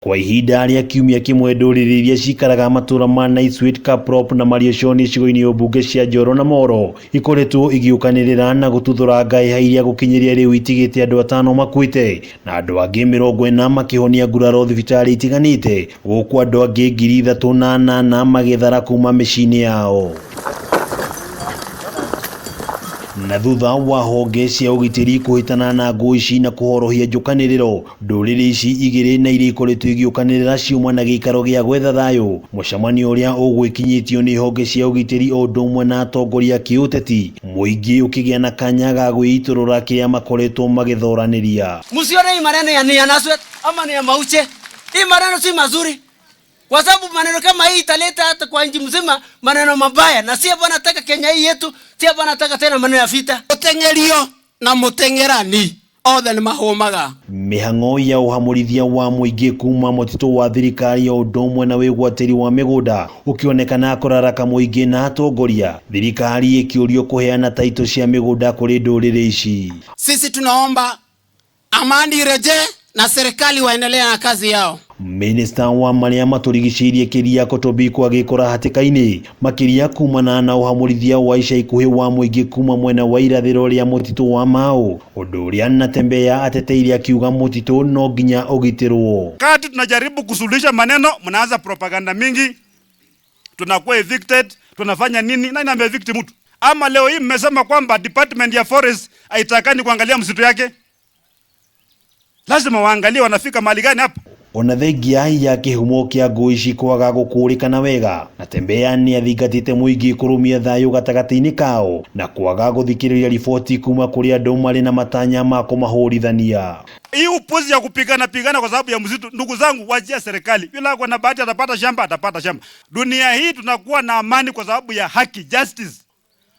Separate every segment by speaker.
Speaker 1: Kwa ihinda rĩa kiumia kĩmwe ndũrĩrĩ iria cikaraga matũra ma Naiswit, Kaprop na Marioshoni icigo-inĩ mbunge cia Njoro na Moro ikoretwo igĩũkanĩrĩra na gũtuthũra ngaĩha iria gũkinyĩria rĩu itigĩte andũ atano makuĩte na andũ angĩ 40 makĩhonia nguraro thibitarĩ itiganĩte gũkũ andũ angĩ 3008 magĩthara kuma mĩciĩ-inĩ yao. Na thutha wa honge cia ũgitĩri kũhĩtana na ngũ ici na kũhorohia njũkanĩrĩro, ndũrĩrĩ ici igĩrĩ na iria ikoretwo igĩũkanĩrĩra ciuma na gĩikaro gĩa gwetha thayũ, mũcemanio ũrĩa ũgwĩkinyĩtio nĩ honge cia ũgitĩri o ũndũ ũmwe na atongoria a kĩũteti, mũingĩ ũkĩgĩa na kanya ga gwĩitũrũra kĩrĩa makoretwo magĩthoranĩria.
Speaker 2: Msione hii maneno ya ni ya Naswet ama ni ya Mauche. Hii maneno si mazuri. Kwa sababu maneno kama hii italeta hata kwa nchi mzima maneno mabaya, na si hapa nataka Kenya hii yetu, si hapa nataka tena maneno ya vita.
Speaker 3: Mutengerio na mutengerani othe nĩ mahũmaga.
Speaker 1: Mĩhang'o ya ũhamũrithia wa mũingĩ kuma mũtitũ wa thirikari o ũndũ ũmwe na wĩgwatĩri wa mĩgũnda ũkĩonekana kũraraka mũingĩ na atongoria, thirikari ĩkĩũrio kũheana taito cia mĩgũnda kũrĩ ndũrĩrĩ ici.
Speaker 3: Sisi tunaomba amani irejee na serikali waendelee na kazi yao.
Speaker 1: Minista wa marĩa matũrigicĩirie Keriako Tobiko agĩkora hatĩka-inĩ makĩria kumana na ũhamũrithia wa ica ikuhĩ wa mũingĩ kuma mwena wa irathĩro rĩa mũtitũ wa Mau, ũndũ ũrĩa Natembeya ateteire akiuga mũtitũ no nginya ũgitĩrwo.
Speaker 4: Kati tunajaribu kusuluhisha maneno, mnaanza propaganda mingi, tunakuwa evicted, tunafanya nini? Nani ame evict mtu? Ama leo hii mmesema kwamba department ya forest haitakani kuangalia msitu yake? Lazima waangalie wanafika mahali gani hapa.
Speaker 1: Ona thengia ya kĩhumo kĩa ngũ ici kwaga gũkũrĩkana wega, Natembeya nĩathingatĩte mũingĩ kũrũmia thayũ gatagatĩ-inĩ kao na kwaga gũthikĩrĩria riboti kuma kũrĩ andũ marĩ na matanya ma kũmahũrithania.
Speaker 4: Hii upuzi ya kupigana pigana kwa sababu ya msitu, ndugu zangu, wachia serikali. Yule ako na bahati atapata shamba, atapata shamba. Dunia hii tunakuwa na amani kwa sababu ya haki, justice.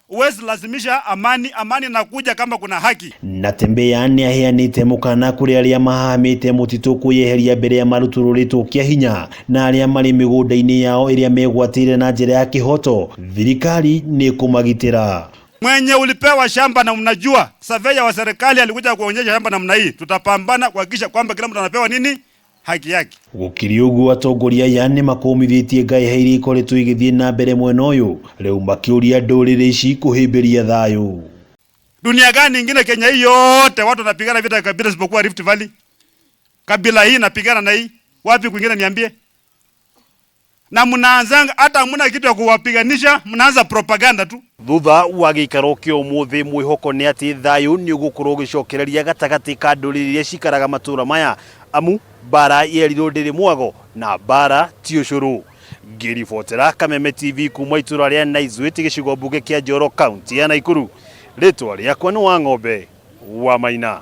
Speaker 4: Huwezi lazimisha amani, amani inakuja kama kuna haki.
Speaker 1: Natembeya nĩaheanĩte mũkana kũrĩ arĩa mahahamĩte mũtitũ kwĩyeheria mbere ya marutũrũrĩtwo kĩa hinya na arĩa marĩ mĩgũnda-inĩ yao ĩrĩa megwatĩire na njĩra ya kĩhoto, thirikari nĩ ĩkũmagitĩra.
Speaker 4: Mwenye ulipewa shamba na mnajua surveyor wa serikali alikuja kuonyesha shamba namna hii, tutapambana kuhakikisha kwamba kila mtu anapewa nini, haki yake.
Speaker 1: Gũkĩrĩ ũguo atongoria aya nĩmakũmithĩtie ngaĩha iria ikoretwo igĩthiĩ na mbere mwena ũyũ, rĩu makĩũria ndũrĩrĩ ici kũhĩmbĩria thayũ.
Speaker 4: Dunia gani ingine Kenya hii yote watu wanapigana vita ya kabila isipokuwa Rift Valley? Kabila hii inapigana na hii, wapi kwingine niambie? Na mnaanzanga hata hamna kitu ya kuwapiganisha, mnaanza propaganda tu.
Speaker 1: Thutha wa gĩikaro kĩa ũmũthĩ mwĩhoko nĩ atĩ thayũ nĩ ũgũkorwo ũgĩcokereria gatagatĩ ka ndũrĩrĩ iria cikaraga matũra maya, amu mbara yerirwo ndĩrĩ mwago na mbara ti ũcũrũ. Ngĩribotera Kameme TV kuma itũra rĩa Naiswit gĩcigo mbunge kĩa Njoro kaunti ya Naikuru, rĩtwa rĩakwa nĩ Wang'ombe wa Maina.